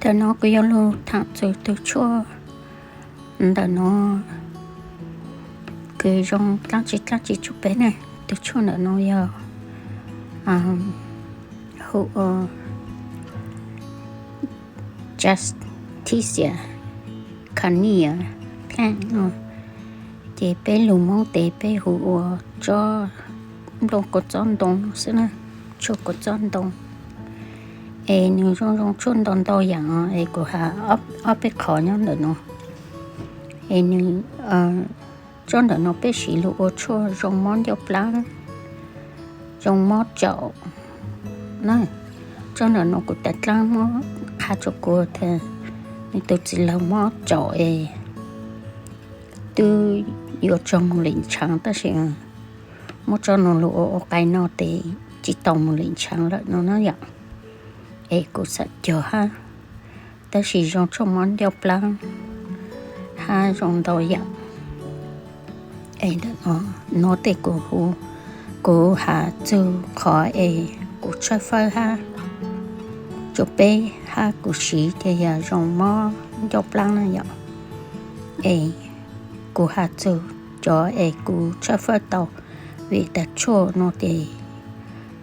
Thaum no kuv yuav lug thaam txug tug tshuaj ntawm no kws zoo dlaab tsi dlaab tsi tsuj peb na. Tug tshuaj ntawm no yog hu ua Justicia carnea plant no, ces peb lug Moob tes peb hu ua tsob nplooj kua txob ntoo xwb na, tshuaj kua txob ntoo. Es nwg zoo zoo tshuaj ntau ntau yaam os, es kuv has ob peb qhov nyob ntawm no. Es nwg, tsob ntawm no peb siv lug ua tshuaj zoo mob ncauj plaab, zoo mob tsaum na. Tsob ntawm no kuv tas dlaab muab qha rua kuv tas, nwg tug txiv laug mob tsaum es twb yuav tsaug moog lwm ntshav tab sis muab tsob no lug ua ua qai no tes tsi tau moog lwm ntshav lawm no na yom. Es kuv xam cog hab, tab sis zoo tshuaj mob ncauj plaab hab zoo ntau yaam. Es ntawm no tej kuv, kuv has txug qhov es kuv tshawb fawb hab rua peb hab kuv siv ces yog zoo mob ncauj plaab na yom. Es kuv has txug cov es kuv tshawb fawb tau, vim tas tshuaj no ces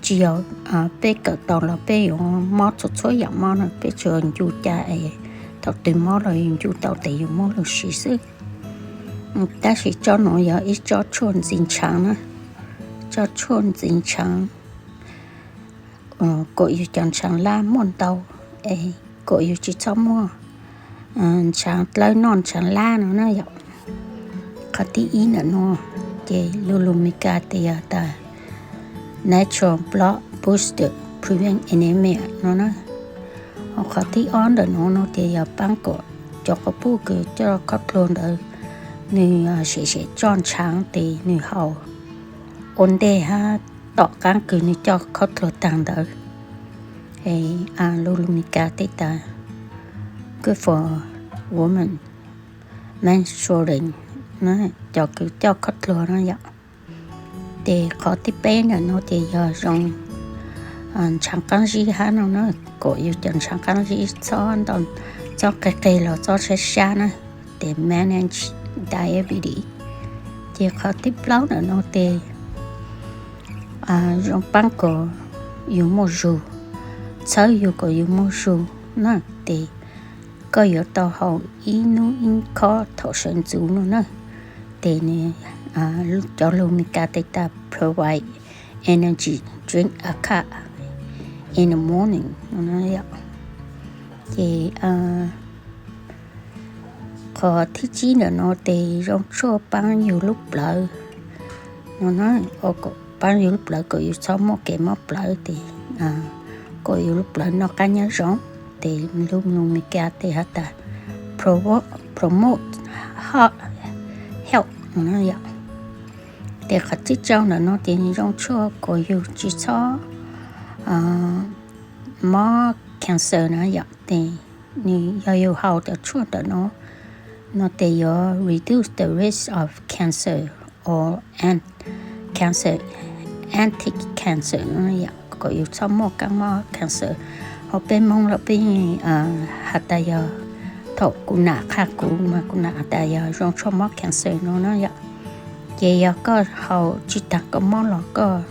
tsi yog peb kawm tau los peb yuav mob txhua txhua yaam mob na, peb tsuas ncu ca es thaum twg mob los yug ncu tau tes yug muab lug siv xwb. Tab sis tsob no yog ib tsob tshuaj ntxiv ntshav na, tsob tshuaj ntxiv ntshav kuas yug cov ntshav lab muaj ntau, es kuas yug tsi txhob muaj ntshav dlawb noj ntshav lab no na yom. Qhov thib ib ntawm no ces lus lus Mes Kas tes yog tas natural blood booster prevent anemia no na. Ho qhov thib ob ntawm no no ces yog paab kuas cov quas puj kws coj khaub dluag ntawd, nwg sem sem tso ntshav tes nwg haus ua ntej hab tom qaab kws nwg coj khaub dluag taag ntawd. Es lus lus Mes Kas tes tas good for woman menstruating, cov kws coj khaub dluag no yom. Tes qhov thib peb ntawm no ces yog zoo ntshav qaab zib hab no na, kuas yug cov ntshav qaab zib txhob ntau, txhob qig qig los txhob sab sab na, tes manage diabetes. Ces qhov thib plaub ntawm no tes zoo paab kuas yug muaj zug, txhawb yug kuas yug muaj zug na, tes koj yuav tau haus ib nub ib khob thaum sawv ntxuv no na. Tes cov lus Mes Kas tes tas provide energy, drink a cup in the morning no. Ces qhov thib tsib ntawm no tes zoo tshuaj paab yug lub plawv no na, paab yug lub plawv kuas yug txhob muaj kev mob plawv tes kuas yug lub plawv noj qaab nyob zoo. Tes lus lus Mes Kas tes has tas promote heart health no yom. Tes qhov thib rau ntawm no tes zoo tshuaj kuas yug tsi txhob mob cancer na yom. Tes nwg yog yug haus cov tshuaj ntawm no, no tes yuav reduce the risk of cancer or cancer, anti-cancer no yom, kuas yug txhob muaj kaab mob cancer. Ho peb Moob los peb has tas yog, thaum kuv nam qha kuv mas kuv nam has tas yog zoo tshuaj mob cancer no na yom. Ces yog koj haus tsi taag koj mob los koj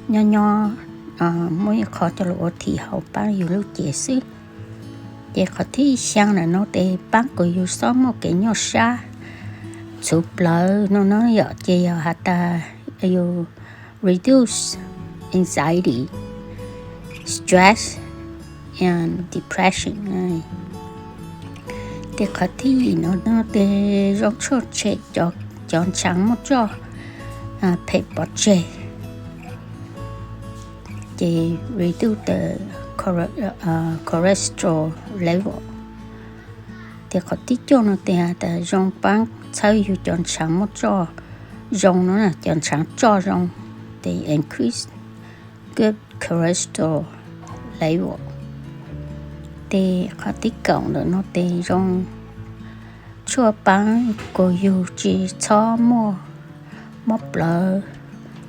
nyob nyob muaj ib qho coj lug ua thim haus paab yug lub cev xwb. Ces qhov thib xyaa ntawm no tes paab kuas yug txhob muaj kev nyuaj sab txhuv plawv no na yom. Ces yog has tas yug reduce anxiety, stress and depression. Tes qhov thib yim no no tes zoo tshuaj tshem cov ntshav muaj roj phem pov tseg, ces reduce the cholesterol level. Tes qhov thib cuaj no tes has tas zoo paab txhawb yug cov ntshav muaj roj zoo no, cov ntshav roj zoo, tes increase good cholesterol level. Tes qhov thib kaum ntawm no tes zoo tshuaj paab kuas yug tsi txhob muaj mob plawv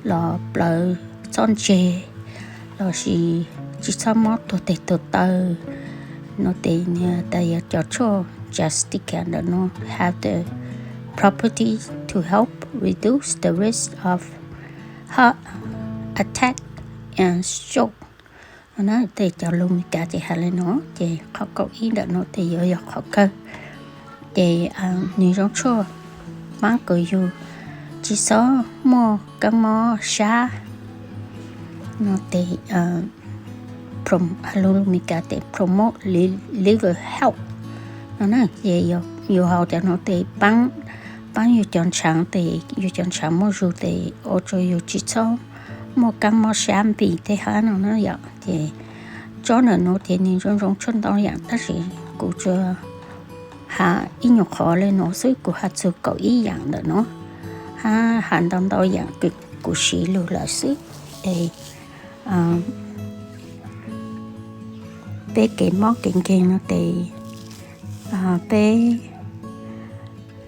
los plawv txhob ntseg, lossis tsi txhob mob tuag tes tuag taw, no tes nws tas yog cov tshuaj Justica ntawm no have the property to help reduce the risk of heart attack and stroke. No na, tej cov lus Meskas ces hais li no, ces qhov kaum ib ntawm no tes yuav yog qhov kawg. Ces nws zoo tshuaj paab kuas yug tsi xob muaj kaab mob sab no tes, lus Meskas tes promote liver health no na. Ces yug haus cov no tes paab yug cov ntshaav tes yug cov ntshaav muaj zug tes ua rua yug tsi xob muaj kaab mob sab npis tej hab no na yom. Ces tsob ntawm no ces nws zoo zoo tshuaj ntau yaam tab sis kuv tsuas has ib nyuag qhov le no xwb, kuv has txug kaum ib yaam ntawm no, hab has ntau ntau yaam kws kuv siv lug lawm xwb. Es peb kev mob kev nkeeg no tes peb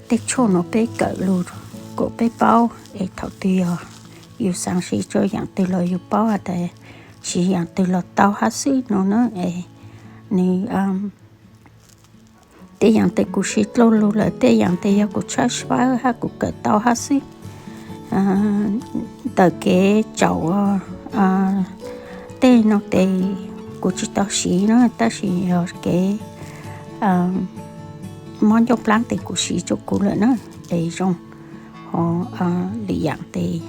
tej tshuaj no peb kawm lug kuas peb paub es thaum twg yog yus xaav siv rua yaam twg los yus paub has tas siv yaam twg los tau hab xwb no na. Es nws tej yaam tes kuv siv dlua lug lawm, tej yaam tes yog kuv tshawb fawb hab kuv kawm tau hab xwb. Ntawm kev tsaum tej no tes kuv tsi tau siv na, tab sis yog kev mob ncauj plaab tes kuv siv rua kuv lawm na. Es zoo ho lwm yaam tes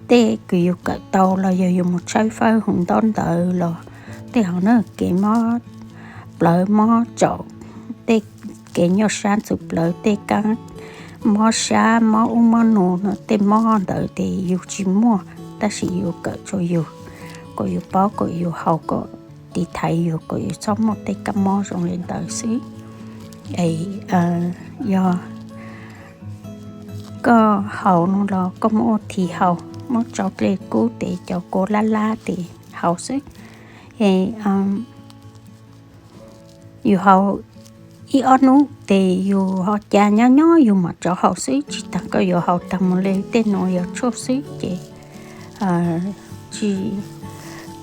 tej kws yug kawm tau los yog yug moog tshawb fawb huv ntaub ntawv los tej hauv na, kev mob plawv mob tsaum, tej kev nyuaj sab ntxuv plawv, tej kaab mob sab mob ub mob nuav no, tej mob ntawd tes yug tsi muaj, tab sis yug kawm rua yug, kuas yug paub kuas yug haus kuas tiv thaiv yug kuas yug txhob muaj tej kaab mob zoo le ntawd xwb. Es yog koj haus no los koj muab ua thi haus, muab tsau dlej kub tes cov kua lab lab tes haus xwb. Es yug haus ib ob nub tes yug ho ca nyob nyob yug mam rov haus xwb, tsi taag koj yuav haus taag moog le. Tej nuav yog tshuaj xwb ces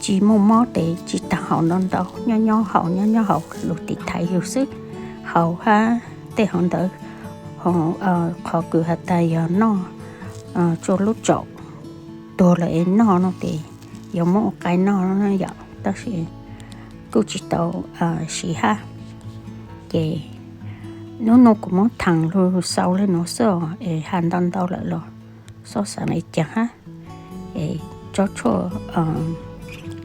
tsi muaj mob tes tsi taag haus ntau ntau, nyob nyob haus nyob nyob haus lug tiv thaiv yug xwb. Haus hab tej hauv ntawd, qhov kws has tas yog noj tsua lub tsaum tuag lawm es noj no tes yuav muab ua qai noj yom, tab sis kuj tsi tau siv hab. Ces nub nua kuv muab thaam lug xaus le nuav xwb es has ntau ntau lawm los xob xaav le caag hab. Es tsob tshuaj,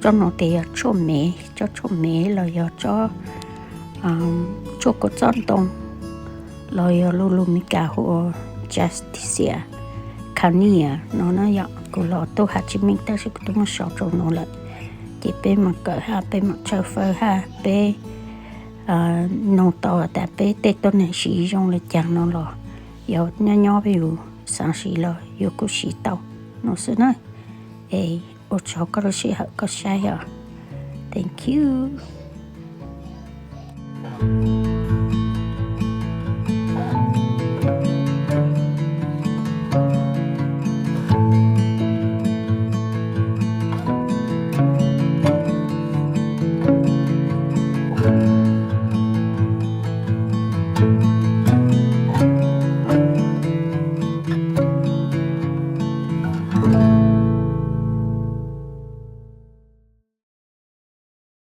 tsob nuav tes yog tshuaj mev, tsob tshuaj mev los yog tsob tshuaj kua txob ntoo los yog lus Meskas hu ua Justicia carnea no na yom. Kuv los tub has tsi meej tab sis kuv tub muab sau rua nuav lawm. Ces peb mam kawm hab peb mam tshawb fawb hab peb nug tau tas peb tej tuab neeg siv zoo le caag no los yog nyob nyob yus xaav siv los yus kuj siv tau no xwb na. Es ua tsaug koj lub sij hawm koj saib os. Thank you.